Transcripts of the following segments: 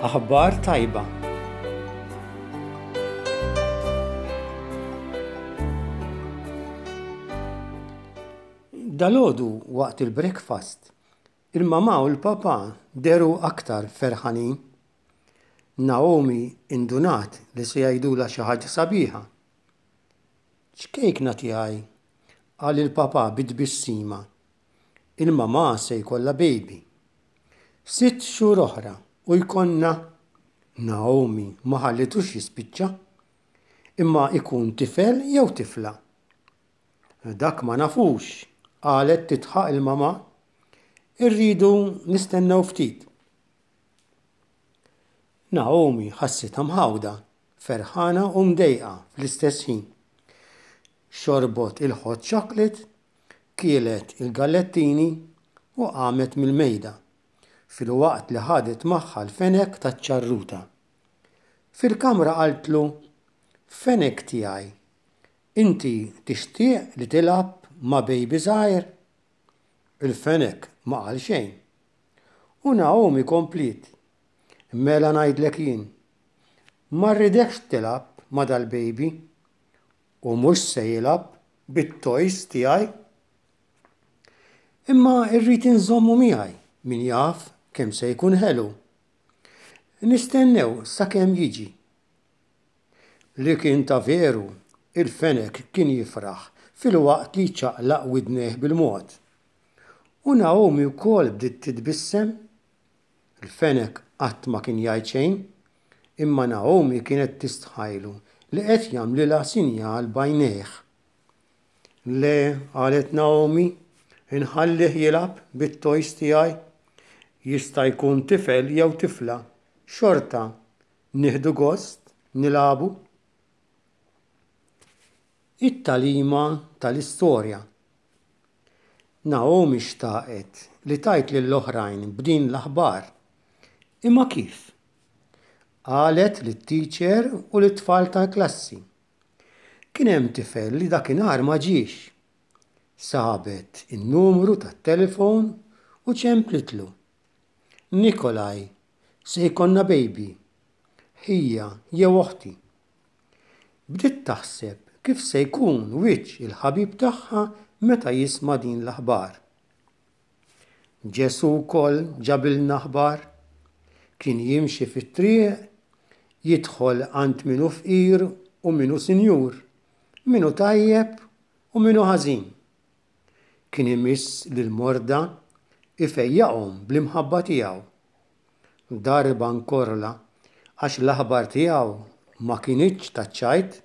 Aħbar tajba. Dalgħodu waqt il-breakfast, il-mamà u l-papà dehru aktar ferħanin. Naomi indunat li se jgħidulha xi ħaġa sabiħa. Ċkejkna tiegħi, qal il-papà bi tbissima. Il-mamà se jkollha baby. Sitt xhur oħra u jkollna Naomi ma ħallitux jispiċċa. Imma ikun tifel jew tifla? Dak ma nafux, qalet tidħaq il-mamà. Irridu nistennew ftit. Naomi ħassitha mħawda, ferħana u mdejqa fl-istess ħin. Xorbot il-hot chocolate Kielet il-gallettini u qamet mill-mejda, filwaqt li ħadet magħha l-fenek taċ-ċarruta. Fil-kamra qaltlu, Fenek tiegħi, inti tixtieq li tilgħab ma' baby żgħir? Il-fenek ma qal xejn. U Naomi kompliet, Mela ngħidlek jien, ma rridekx tilgħab ma' dal-baby. U mhux se jilgħab bit-toys tiegħi. Imma rrid inżommu miegħi, min jaf kemm se jkun ħelu. Nistennew sakemm jiġi. Li kien ta' veru, il-fenek kien jifraħ filwaqt li jċaqlaq widnejh bil-mod. U Naomi wkoll bdiet titbissem. Il-fenek qatt ma kien jgħid xejn, imma Naomi kienet tistħajlu li qed jagħmlilha sinjal b'għajnejh. Le, qalet Naomi, inħallih jilgħab bit-toys tiegħi. Jista' jkun tifel jew tifla, xorta nieħdu gost nilagħbu. It-tagħlima tal-istorja. Naomi xtaqet li tgħid lil oħrajn b'din l-aħbar. Imma kif? Qalet lit-teacher u lit-tfal tal-klassi. Kien hemm tifel li dakinhar ma ġiex. Sabet in-numru tat-telefon u ċemplitlu. Nikolaj, se jkollna baby. Ħija jew oħti. Bdiet taħseb kif se jkun wiċċ il-ħabib tagħha meta jisma' din l-aħbar. Ġesù wkoll ġabilna aħbar. Kien jimxi fit-triq, jidħol għand min hu fqir u min hu sinjur, min hu tajjeb u min hu ħażin. Kien imiss lill-morda, ifejjaqhom bl-imħabba tiegħu. Darba nkorla għax l-aħbar tiegħu ma kinitx taċ-ċajt.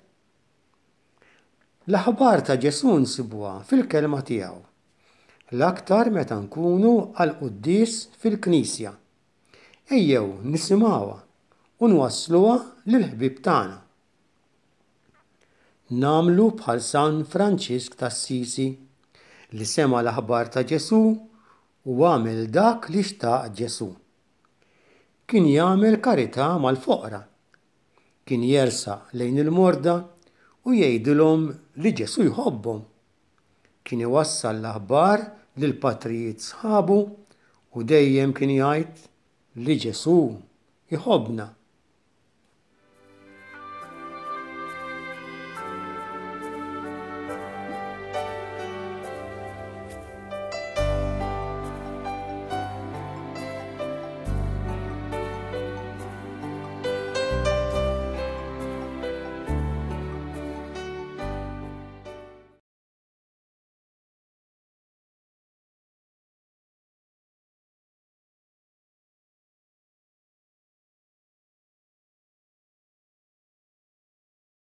L-aħbar ta' Ġesù nsibuha fil-kelma tiegħu, l-aktar meta nkunu għall-quddies fil-knisja. Ejjew nisimgħuha u nwassluha lill-ħbieb tagħna. Nagħmlu bħal San Franġisk t'Assisi li sema' l-aħbar ta' Ġesù u għamel dak li xtaq Ġesù. Kien jagħmel karità mal-foqra. Kien jersaq lejn il-morda u jgħidilhom li Ġesù jħobbhom. Kien iwassal l-aħbar lill-patrijiet sħabu u dejjem kien jgħid li Ġesù jħobbna.